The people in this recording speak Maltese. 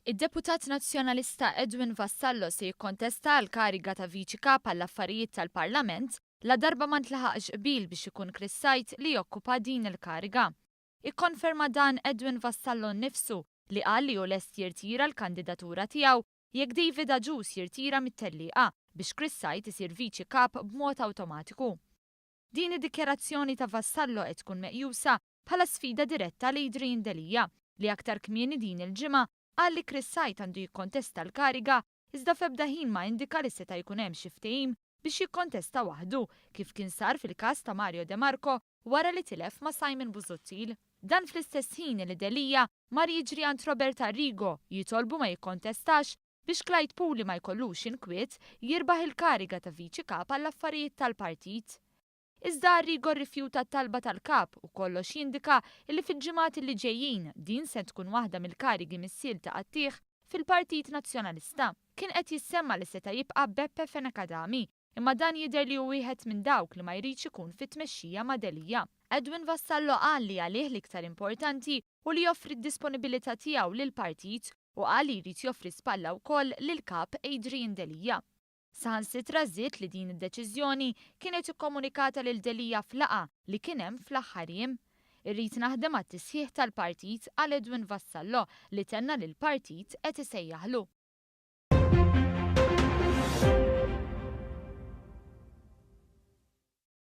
Id-deputat Nazzjonalista Edwin Vassallo se jikkontesta għall-kariga ta' Viċi Kap għall-Affarijiet tal-Parlament ladarba ma ntlaħaqx qbil biex ikun Chris Said li jokkupa din il-kariga. Ikkonferma dan Edwin Vassallo nnifsu li qal li hu lest jirtira l-kandidatura tiegħu jekk David Agius jirtira mit-tellieqa biex Chris Said isir Viċi Kap b'mod awtomatiku. Din id-dikjarazzjoni ta' Vassallo qed tkun meqjusa bħala sfida diretta għal Adrian Delia li aktar kmieni din il-ġimgħa qal li Chris Said għandu jikkontesta l-kariga iżda f'ebda ħin ma indika li seta' jkun hemm xi ftehim biex jikkontesta waħdu kif kien sar fil-każ ta' Mario De Marco wara li tilef ma' Simon Busuttil. Dan fl-istess ħin li Delia mar jiġri għand Robert Arrigo jitolbu ma jikkontestax biex Clyde Puli ma jkollux inkwiet jirbaħ il-kariga ta' Viċi Kap għall-Affarijiet tal-Partit. Iżda Arrigo rrifjuta t-talba tal-Kap u kollox jindika li fil-ġimgħat li ġejjin din se tkun waħda mill-karigi missielta qatigħ fil-Partit Nazzjonalista. Kien qed jissemma li seta' jibqa' Beppe Fenech Adami, imma dan jidher li hu wieħed minn dawk li ma jridx ikun fit-tmexxija ma' Delia. Edwin Vassallo qal li għalih l-iktar importanti hu li joffri d-disponibilità tiegħu lill-partit u qal li jrid joffri spalla wkoll lill-Kap Adrian Delia. Saħansitra żied li din id-deċiżjoni kienet ikkomunikata lil Delia f'laqgħa li kien hemm fl-aħħar jiem. Irrid naħdem għat-tisħiħ tal-partit, qal Edwin Vassallo li tenna li l-partit qed isejjaħlu.